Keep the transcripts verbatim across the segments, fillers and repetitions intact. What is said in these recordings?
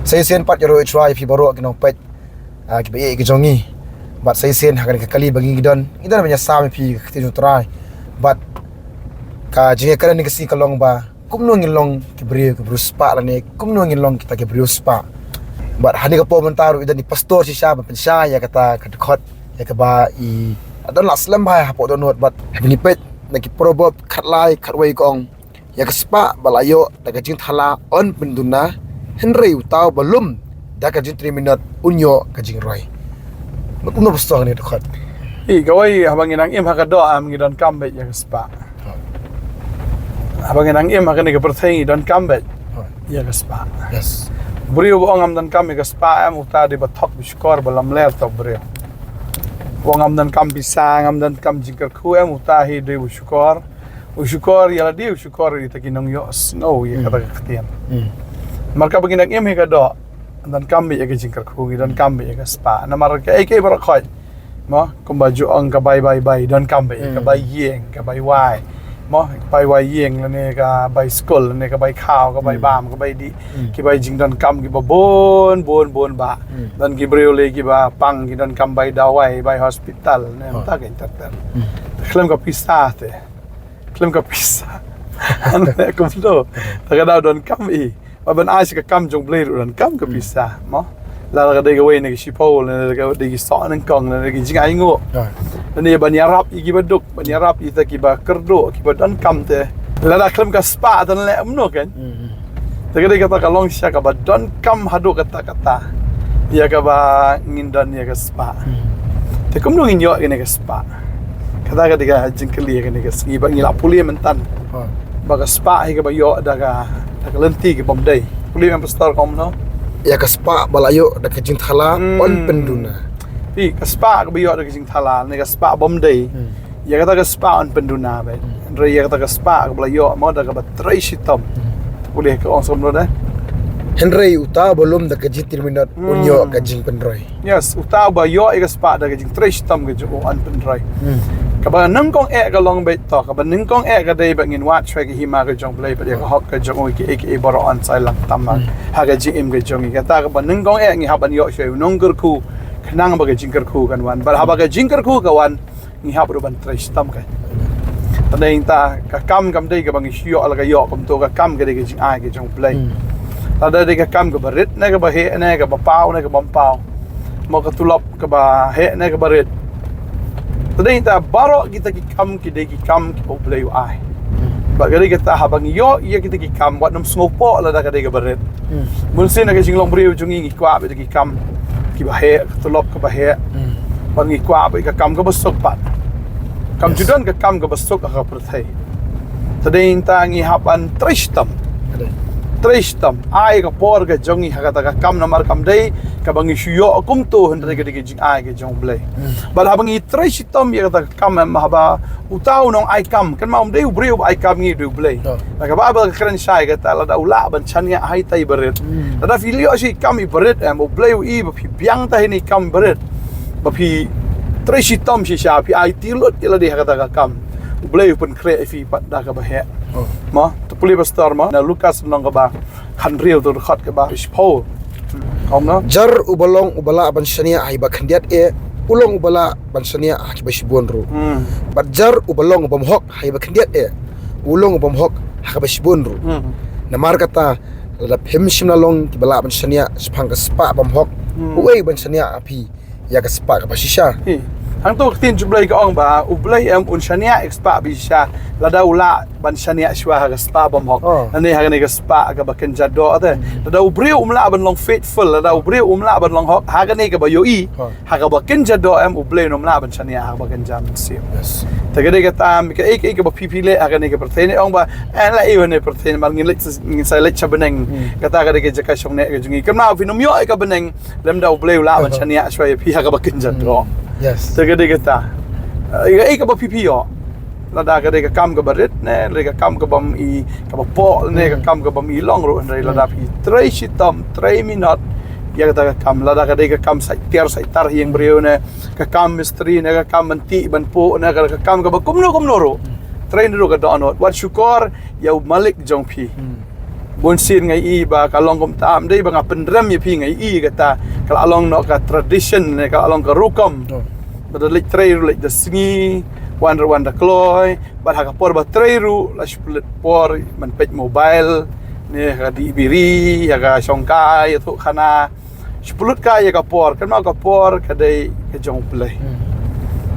Sa shisien pat ïaroh ïa phi baroh ki nongpeit, ah, kiba ïeit ki jong ngi. Bad sa shisien ha kane ka kali ba ngi don, ngi don ban ïasam ïa phi ka ktien jong U Trai. Bad ka jingïakren kane ka sngi ka long ba kumno ngin long ki briew, ki briew spah lane kumno ngin long kita ki briew spah. Bad ha kane ka por mynta ruh i don i pastor shisha ban pynshai ïa kata ka dkhot ïa kaba i don la slem bha hapoh dohnud. Bad ha kane peit na ki Proverb khatlai khatwei ka ong, ïa ka spah ba la ïoh da ka jingthala yn pynduna, hynrei uta uba lum da ka jingtrei minot un ïoh ka jingroi. Kumno pastor kane ka dkhot? I kawei, haba ngi nang im ha ka doh, am, ngi donkam beit ïa ka spah. Haba ngi nang im ha kane ka pyrthei ngi donkam beit ïa ka spah. Yes. Briew ba ong ngam donkam ïa ka spah, em, uta dei ba thok, ba shukor, ba lamler, uta u briew. Ba ong ngam donkam pisa, ngam donkam jingkyrkhu, em, uta hi dei u shukor. U shukor ïa lade, u shukor ïa kita ki nongïohsngew ïa kata ka ktien. Namar kaba ngi nang im ha ka doh, donkam beit ïa ka jingkyrkhu, ngi donkam beit ïa ka spah. Namar kaei kaei baroh khoit, mo, kumba ju ong, ka bai bai bai, donkam beit ïa ka bai ïing, ka bai wai, mo, ka bai wai ïing, lane ka bai skul, lane ka bai khaw, ka bai bam, ka bai dih, ki bai jingdonkam kiba bun bun bun bah. Don ki briew lei kiba pang, ki donkam bai dawai, bai hospital, ne mynta ka ter ter. Khlem ka pisa te, khlem ka pisa, ane kumno, te ka dei donkam i. Ba ban ai sha ka kam jong U Blei ruh donkam ka pisa, mo. Lada ka dei kawei na ki shiphew, lada ka dei ki soh nyngkong, lada ka dei ki jingainguh, lane ban ïarap ïa kiba duk, ban ïarap ïa kita kiba kyrduh, kiba donkam te. Lada khlem ka spah te leh kumno kan. Te ka dei kata ka long shisha kaba donkam haduh katta katta ïa kaba ngin don ïa ka spah. Te kumno ngin ïoh ïa kane ka spah? Kata ka dei ka jingkylli ïa kane ka sngi ba ngi la pule mynta. Ba ka spah hi kaba ïoh da ka, da ka lynti kaba ym dei. Pule em pastor, kumno? Ïa ka spah ba la ïoh da ka jingthala yn pynduna. Phi, ka spah kaba ïoh da ka jingthala, ne ka spah ba ym dei. Ïa kata ka spah yn pynduna beit. Hynrei ïa kata ka spah kaba la ïoh mo da kaba trei shitom. Pule ka ong kumno de? Hynrei uta uba lum da ka jingtrei minot un ïoh ka jingpynroi. Yes, uta uba ïoh ïa ka spah da ka jingtrei shitom ka jong u yn pynroi. Kaba nyngkong eh ka long beit to, kaba nyngkong eh ka dei ba ngin wad shuwa ïa ka hima ka jong U Blei bad ïa ka hok ka jong u, ïa kiei kiei baroh yn sa ïalang tam ha ka jingim ka jong ngi. Kata kaba nyngkong eh ngi hap ban ïoh shuwa ïa u nongkyrkhu khnang ba ka jingkyrkhu kan wan. Bad haba ka jingkyrkhu ka wan, ngi hap ruh ban trei shitom ka. Te dei ta ka kam kam dei kaba ngi shu ïoh la ka ïoh, kumto ka kam ka dei ka jingai ka jong U Blei. Lada dei ka kam kaba rit ne kaba heh ne kaba paw ne kaba ym paw, mo, ka tulop kaba heh ne kaba rit, te dei ta baroh kita ki kam ki dei ki kam kiba U Blei u ai. Bad ka dei kata haba ngi ïoh ïa kita ki kam, wat nym sngewpoh lada ka dei kaba rit. Bun sien na ka jinglong briew jong ngi ngi kwah beit ki kam kiba heh, ka tulop kaba heh. Bad ngi kwah beit ka kam kaba suk pat. Kam ju don ka kam kaba suk ha ka pyrthei. Te dei ta ngi hap ban trei shitom. Trei shitom. Ai ka por ka jong ngi ha kata ka kam namar kam dei kaba ngi shu ïoh kumto, hynrei ka dei ka jingai ka jong U Blei. Bad haba ngi trei shitom ïa kata ka kam, em, haba uta u nongai kam, kan ma um dei u briew ba ai kam, ngi dei U Blei. Da ka Baibl ka kren shai kata, lada u lah ban shaniah ha ita i barit. Lada phi ïoh shi kam i barit, em, U Blei u i ba phi biang ta hini kam barit, ba phi trei shitom shisha, phi aiti lut ïa lade ha kata ka kam, U Blei u pynkhreh ïa phi pat da kaba heh. Mo, to pule pastor mo, na Lukas lynnong kaba khathynriew, to dkhot kaba shiphew. Kumno? Jar uba long uba lah ban shaniah ha iba khyndiat eh, u long uba lah ban shaniah ha kiba shibun ruh. Bad jar uba long uba mhok ha iba khyndiat eh, u long uba mhok ha kaba shibun ruh. Namar kata, lada phim shym la long kiba lah ban shaniah shaphang ka spah ba mhok, uei ban shaniah ha phi ïa ka spah kaba shisha? Hangto ka ktien jong U Blei ka ong ba U Blei, em, un shaniah ïa ka spah ba shisha lada u lah ban shaniah shuwa ha ka spah ba mhok, lane ha kane ka spah kaba kynja doh te. Lada u briew um lah ban long faithful, lada u briew um lah ban long hok ha kane kaba ïohi, ha kaba kynja doh, em, U Blei un ym lah ban shaniah ha kaba kynja mynsiem. Te ka dei kata, em, kaei kaei kaba phi phi leh ha kane ka pyrthei, ne ong ba, eh, la ïoh ne pyrthei, namar ngin leit, ngin sa leit sha bneng. Kata ka dei ka jaka shong ne ka jong ngi. Kan ma phi nym ïoh ïa ka bneng lymda U Blei u lah ban shaniah shuwa ïa phi ha kaba kynja doh. Te ka dei kata, eh, kaei kaba phi phi ïoh, lada ka dei ka kam kaba rit ne, lada ka kam kaba ym i, kaba poh ne, ka kam kaba ym i long ruh, hynrei lada phi trei shitom, trei minot ïa kata ka kam, lada ka dei ka kam sait tiar sait tar ha ïing briew ne, ka kam mistri ne, ka kam ban tih ban puh ne, ka, ka kam kaba kumno kumno ruh, trei naduh ka dohnud, wat shukor ïa u malik jong phi. Bun sien nga i ba ka long kumta, ym dei ba nga pynrem ïa phi, nga i kata ka la long noh ka tradition ne ka la long ka rukom. Ba da leit trei ruh leit da sngi, wan ruh wan da kloi, bad ha ka por ba trei ruh la shu pynlut por ban peit mobile ne ka dih biri, ïa ka shongkai, ïathuh khana. Shu pynlut ka ïa ka por, kynmaw ka por ka dei ka jong U Blei.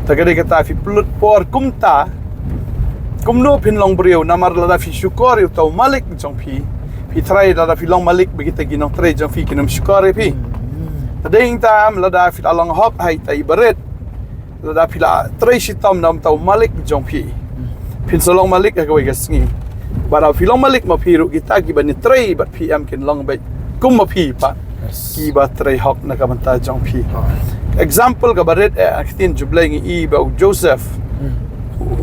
Te ka dei kata phi pynlut por kumta, kumno phin long briew, namar lada phi shukor ïa uta u malik jong phi, phi trai, lada phi long malik ba kita ki nongtrei jong phi kin ym shukor ïa phi. Te dei ngi tam lada phi la long hok ha ita i barit, lada phi la trei shitom na uta u malik jong phi, phin sa long malik ha kawei ka sngi. Bad haba phi long malik ma phi ruh, kita kiba ïatrei bad phi em kin long beit kum ma phi pat, kiba trei hok na ka bynta jong phi. Example kaba rit eh, ha ka ktien jong U Blei ngi i ba u Joseph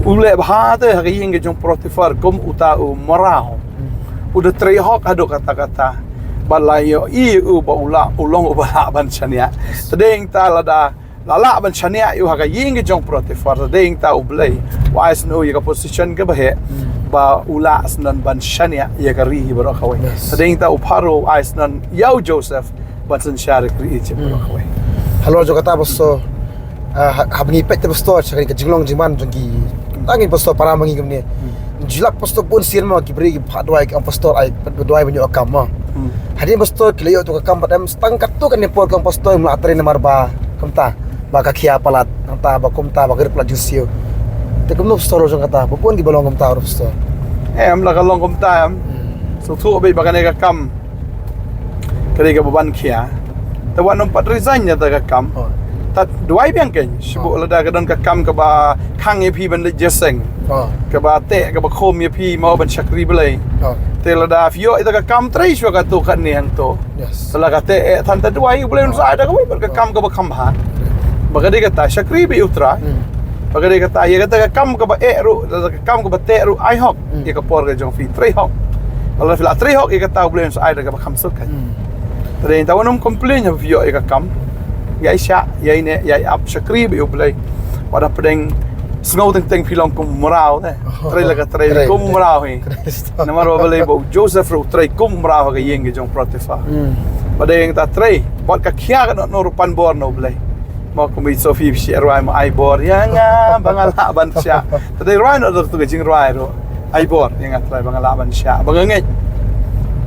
u leh bha te ha ka ïing ka jong Potiphar kum uta u mraw. U da trei hok haduh katta katta. Bad la ïohi u ba u lah, u long uba lah ban shaniah. Te dei ngi tam lada la lah ban shaniah ïa u ha ka ïing ka jong Potiphar, te dei ngi tam U Blei u ai shen u ïa ka position kaba heh, ba u lah shen ban shaniah ïa ka ri baroh kawei. Te dei ngi tam u Pharaoh u ai shen ïa u Joseph ban synshar ïa ka ri Egypt baroh kawei. Halor jong kata pastor, ah, ha, haba ngi peit te pastor sha ka jinglong jingman jong ki, tang ngi pastor para ma ngi kumne. Jilap pastor bun sien ma ki briew ki phah duwai ki ong pastor ai pat duwai ban ïoh kam ma. Hadien pastor ki la ïoh tu ka kam pat em, tang katto katne por ki ong pastor ym lah trei namar ba kumta ba ka khia palat, nangta ba kumta ba ka ri palat jingsiew. Te kumno pastor jong kata, ba bun kiba long kumta ruh pastor. Em, la ka long kumta em. Sngewthuh beit ba kane ka kam ka dei kaba ban khia. Te wat nym pat resign ïa ta ka kam. Tad duwai biang kein. Shu lada ka don ka kam kaba khang ïa phi ban leit jingïaseng, kaba teh kaba khum ïa phi mo ban shakri Blei. Te lada phi ïoh ïa ta ka kam, trei shuwa katto katne hangto. Te la ka teh eh than, tad duwai U Blei un sa ai da kawei pat ka kam kaba kham bha. Ba ka dei kata shakri beit ïa U Trai. Ba ka dei kata ïa kata ka kam kaba eh ruh, lada ka kam kaba teh ruh, ai hok ïa ka por ka jong phi, trei hok. Lada phi la trei hok ïa kata, U Blei un sa ai da kaba kham suk kein. Te dei ngi tam wat nym complain haba phi ïoh ïa ka kam. Ïai shah, ïai neh, ïai ap, shakri beit ïa U Blei. Wat hapdeng sngew teng teng phi long kum mraw te. Trei la ka trei kum mraw hi. Namar ba balei ba u Joseph ruh u trei kum mraw ha ka ïing ka jong Potiphar. Ba dei ngi tam trei bad ka khia ka noh noh ruh pan bor na U Blei. Mo kumba i Sophie phi shah rwai mo, ai bor ïa nga ba nga lah ban shah. Te dei rwai noh da tu ka jingrwai ruh. Ai bor ïa nga Trai ba nga lah ban shah, ba nga ngeit.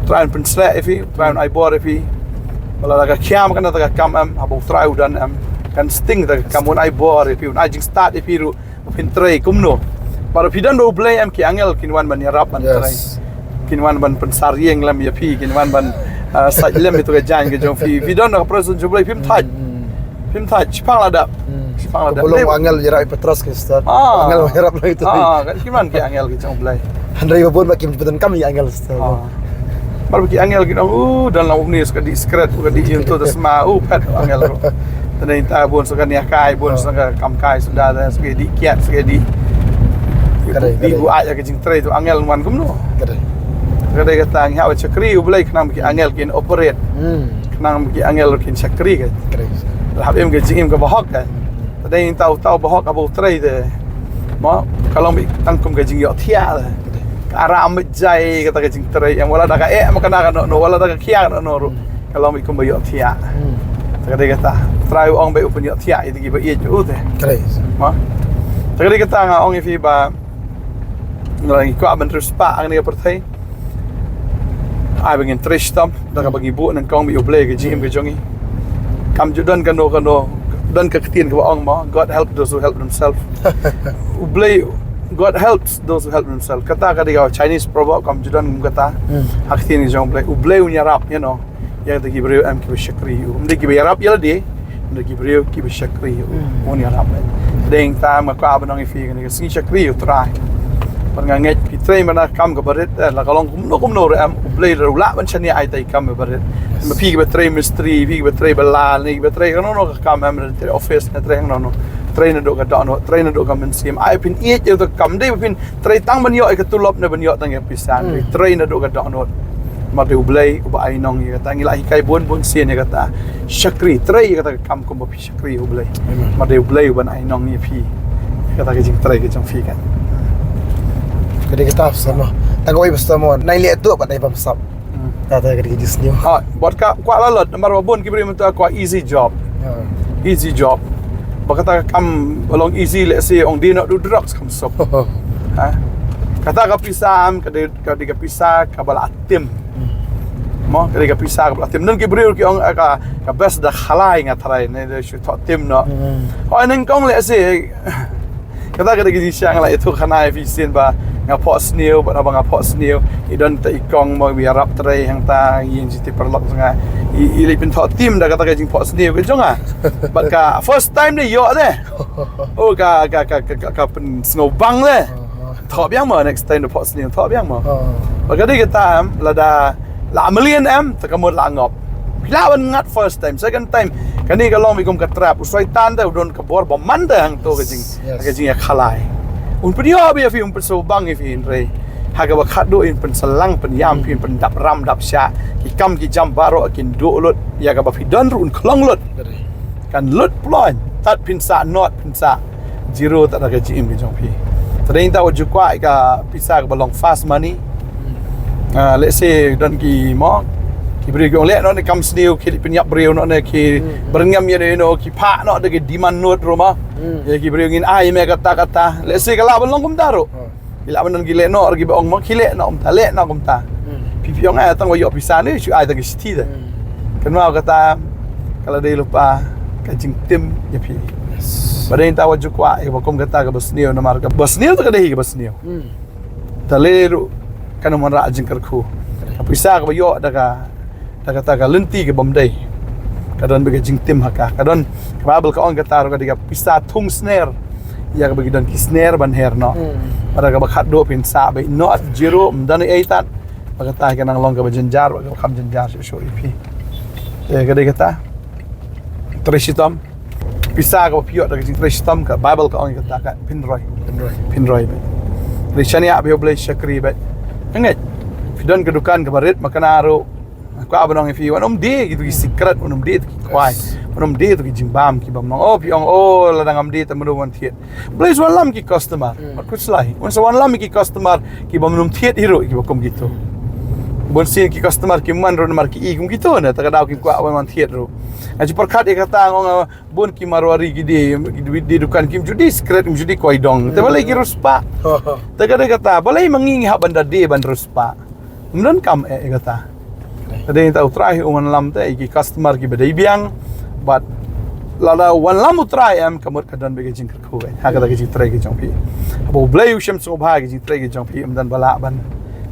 Trai un pynshlur ïa phi, Trai un ai bor ïa phi. Ba lada ka khia ma kane ta ka kam em, haba U Trai u don em, kan sting ta ka kam, un ai bor ïa phi, un ai jingstad ïa phi ruh. Phin trei kumno? Ba ruh phi don bad U Blei em, ki angel kin wan ban ïarap ban trei. Kin wan ban pynsar ïing lem ïa phi, kin wan ban, ah, sait lem ïa tu ka jaiñ ka jong phi. Phi don ha ka presence jong U Blei, phim thait. Phim thait, shipang la dap. Shipang la dap. Ka long angel ïarap ïa Petros Kristus. Angel ïarap la ïa tu. Ah, kan ki man ki angel ki jong U Blei. Hynrei ba bun ba kim pyndonkam ïa angel Kristus. Mar ba ki angel ki ong, u don lang u bniah, ka dih skret, ka dih ïing tu da sma, u phet angel ruh. Te dei ta bun sa ka nia kai, bun sa ka kam kai, suda da sa ka dih kiat, sa ka dih. Ka dei, ka dei. Dih buaid ka jingtrei tu angel wan kumno. Ka dei. Ka dei kata ngi hap shakri U Blei khnang ba ki angel kin operate. Khnang ba ki angel kin shakri ka. Ka dei. Hap im ka jingim kaba hok ka. Te dei tau tau ba hok haba u trei te. Mo, ka long beit tang kum ka jingïohthiah te. Ka aram beit jai kata ka jingtrei, em, wat la da ka eh ma kane kane noh noh, wat la da ka khia noh noh ruh. Ka long beit kum ba ïohthiah. Te ka dei kata. Trai u ong beit u pynïohthiah ïa ki ba ïeit u te. Mo. Te ka dei kata nga ong ïa phi ba nga la ngi kwah ban riewspah ha kane ka pyrthei. Ai ba ngin trei shitom da kaba ngi buh nyngkong beit ïa U Blei ha ka jingim ka jong ngi. Kam ju don kano kano, don ka ktien kaba ong mo, God help those who help themselves. U Blei, God helps those who help themselves. Kata ka dei ka Chinese proverb, kam ju don kum kata ha ka ktien ka jong U Blei. U Blei un ïarap, you know, ïa kita ki briew em kiba shakri ïa u. Ym dei kiba ïarap ïa lade, ym dei ki briew kiba shakri ïa u. Un ïarap. Dei tang ma ka ba nang ïa phi kane ka sngi shakri ïa U Trai. Bad nga ngeit phi trei man la ka kam kaba rit, eh, la ka long kumno kumno ruh em, U Blei ruh u lah ban shaniah ai ta i kam kaba rit. Ma phi kiba trei mistri, phi kiba trei bylla, ne kiba trei kano kano ka kam em, trei office ne trei kano kano. Trei naduh ka dohnud, trei naduh ka mynsiem. Ai phin ïeit ïa uta u kam, dei ba phin trei tang ban ïoh ïa ka tulop ne ban ïoh tang ïa ka pisa. Trei naduh ka dohnud. Namar dei U Blei uba ai nong ïa kata, ngi la hikai bun bun sien ïa kata. Shakri, trei ïa kata ka kam kumba phi shakri ïa U Blei. Namar dei U Blei uban ai nong ïa phi ïa kata ka jingtrei ka jong phi kan. Ka dei kata pastor mo. Tang kawei pastor mo, nai leh tu ba dei bamsap. Kata ka dei ka jingsniew. Ah, bad ka kwah la lut, namar ba bun ki briew mynta kwah easy job. Easy job. Ba kata ka kam ba long easy, lehse ong dei noh du drugs kam suk. Ha? Kata ka pisa em, ka dei ka dei ka pisa kaba la tim. Mo, ka dei ka pisa kaba la tim. Don ki briew ki ong, ah, ka ka best da khalai nga tharai ne, da shu thoh tim noh. Hooid, nyngkong lehse kata ka dei ka jingshisha nga la ïathuh khana ïa phi shisien ba nga phohsniew, bad naba nga phohsniew, i don ta i kong mo, i ïarap trei hangta, i ïeng jingtip paralok jong nga. I, i leit pynthoh tim da kata ka jingphohsniew ka jong nga. Bad ka first time de ïoh de. Oh, ka ka ka ka, ka, ka pynsngewbang de. Thoh biang mo, next time da phohsniew thoh biang mo. Bad ka dei kata em, lada la mlien em, te ka mut la ngop. Phi lah ban ngat first time, second time. Kane ka long mi kum ka trap. U Soitan te u don ka bor ba man te hangto ka jing, ka jingïakhalai. Un pynïoh ba ïa phi, un pynsngewbang ïa phi, hynrei ha kaba khatduh un pynsalang, pynïam phi, un pyndap ram dap shah. Ki kam ki jam baroh kin duh lut. Ïa kaba phi don ruh un khlong lut. Kan lut ploñ, tad phin sah not, phin sah zero tad da ka jingim ka jong phi. Te dei tang wat ju kwah ïa ka pisa kaba long fast money. Ah, lehse don ki mo, ki briew ki ong leh noh ne kam sniew, ki leit pynïap briew noh ne, ki byrngem ïa ne noh, ki phah noh da ki demand note ruh mo. Ïa ki briew ngin ai me kata kata. Lehse ka lah ban long kumta ruh. Ki lah ban don ki leh noh, ki ba ong mo, ki leh noh kumta, leh noh kumta. Phi phi ong ai tang ba ïoh pisa ne shu ai tang ki shithi de. Kynmaw kata ka la dei lypa ka jingtim ïa phi. Ba dei tang wat ju kwah ïa ba kum kata kaba sniew, namar kaba sniew te ka dei kaba sniew. Te lei ruh kan ym wanrah jingkyrkhu. Ka pisa kaba ïoh da ka da kata ka lynti ka bym dei. Ka don bad ka jingtim ha ka. Ka don, ka Baibl ka ong kata ruh ka dei ka pisa thung sner. Ïa kaba ki don ki sner ban her noh. Bad kaba khatduh phin sah beit noh zero, ym don ei ei tad. Bad kata ka nang long kaba jynjar, bad kaba kham jynjar shuh shuh ïa phi. Te ka dei kata. Trei shitom. Pisa kaba phi ïoh da ka jingtrei shitom, ka Baibl ka ong kata ka phin roi. Phin roi. Phin roi beit. Trei shaniah beit, U Blei shakri beit. Ngeit. Phi don ka dukan kaba rit, ma kane ruh Kwah ban ong ïa phi, wat nym die kito ki secret, wat nym die kito ki khwai, wat nym die kito ki jingbam ki bym ong. Oh, phi ong, oh, lada ngam die te mano ban thied. Blei sa wallam ki customer. Wat khuslai. Un sa wallam ki customer ki bym nym thied hi ruh, kiba kum kito. Bun sien ki customer kim wan ruh namar ki i kum kito ne, te ka daw kim kwah ban wan thied ruh. Nga ju pyrkhat ïa kata, nga ong, ah, bun ki Marwari ki die, ki die dukan, kim ju die secret, kim ju die kwai dong. Te balei ki riewspah? Te ka dei kata, balei ma ngi ngi hap ban da die ban riewspah? Ym donkam eh ïa kata. Ka dei ta U Trai u wanlam te ïa ki customer kiba dei biang. Bad lada u wanlam U Trai em, ka mut ka don bad ka jingkyrkhu eh. Ha kata ka jingtrei ka jong phi. Haba U Blei u shem sngewbha ka jingtrei ka jong phi, ym don ba lah ban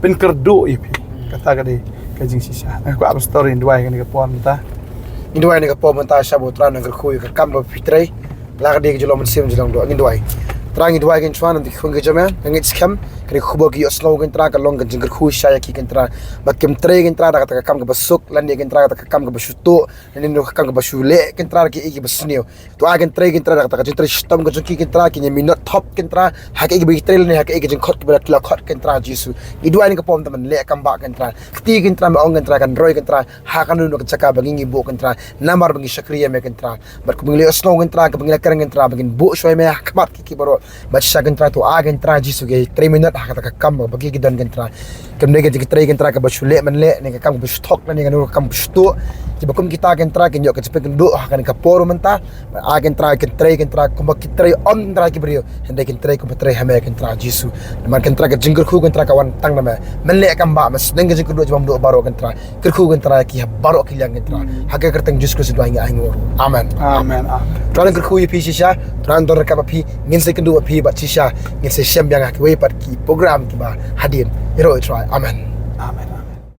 pynkyrduh ïa phi. Kata ka dei ka jingshisha. Nga kwah ban story, ngin duwai kane ka por mynta. Ngin duwai kane ka por mynta, shaba U Trai un kyrkhu ïa ka kam ba phi trei. La ka dei ka jinglong mynsiem, jinglong doh, ngin duwai. Trai, ngi duwai ïa ki khun ki jong me, nga ngeit skhem kane ka khubor ki ïohsngew, Kynrad, ka long ka jingkyrkhu shisha ïa ki, Kynrad, ba kim trei, Kynrad, da kata ka kam kaba suk, lane, Kynrad, kata ka kam kaba shu tuh, lane ka kam kaba shu leh, Kynrad, kiei kiba sniew. To ai, Kynrad, Kynrad, da kata ka jingtrei shitom ka jong ki, Kynrad, kin ïa minot thop, Kynrad, ha kiei kiba ki trei, lane ha kiei ki jingkhot kiba la khot, Kynrad Jisu. Ngi duwai kane ka por mynta ban leh kam bah, Kynrad. Kti, Kynrad, me ong, Kynrad, kan roi, Kynrad, ha kano kano ka jaka ba ngi ngi buh, Kynrad, namar ba ngi shakri ïa me, Kynrad. Bad kumba ngi la ïohsngew, Kynrad, kaba ngi la kren, Kynrad, ba ngin buh shoi me ha khmat ki, ki baroh. Bad shisha, Kynrad, to ai, Kynrad Jisu, ki trei minot ha kata ka kam ba ki, ki don, Kynrad. Kam dei ka jingtrei, Kynrad, kaba shu leh man leh, ne ka kam kaba shu thok, ne ka kam kaba shu tuh. Kiba kum kita, Kynrad, kin ïoh ka jingpynkynduh ha kane ka por mynta. Bad ai, Kynrad, kin trei, Kynrad, kumba ki trei ym, Kynrad, ki briew. Hynrei kin trei kumba trei ha me, Kynrad Jisu. Namar, Kynrad, ka jingkyrkhu, Kynrad, ka wan tang na me. Man leh kam bah, man sneng ka jingkyrduh jong me, baroh, Kynrad. Kyrkhu, Kynrad, ki ha baroh ki liang, Kynrad. Ha ka kyrteng Jisu Khrist duwai ngi ai nguh. Amen. Amen. Amen. Trai kyrkhu ïa phi shisha, Trai don ryngkat bad phi, ngin sa ïakynduh bad phi, bad shisha ngin sa ïashem biang ha kiwei pat ki program kiba hadien. Ïaroh Trai. Amen. Amen.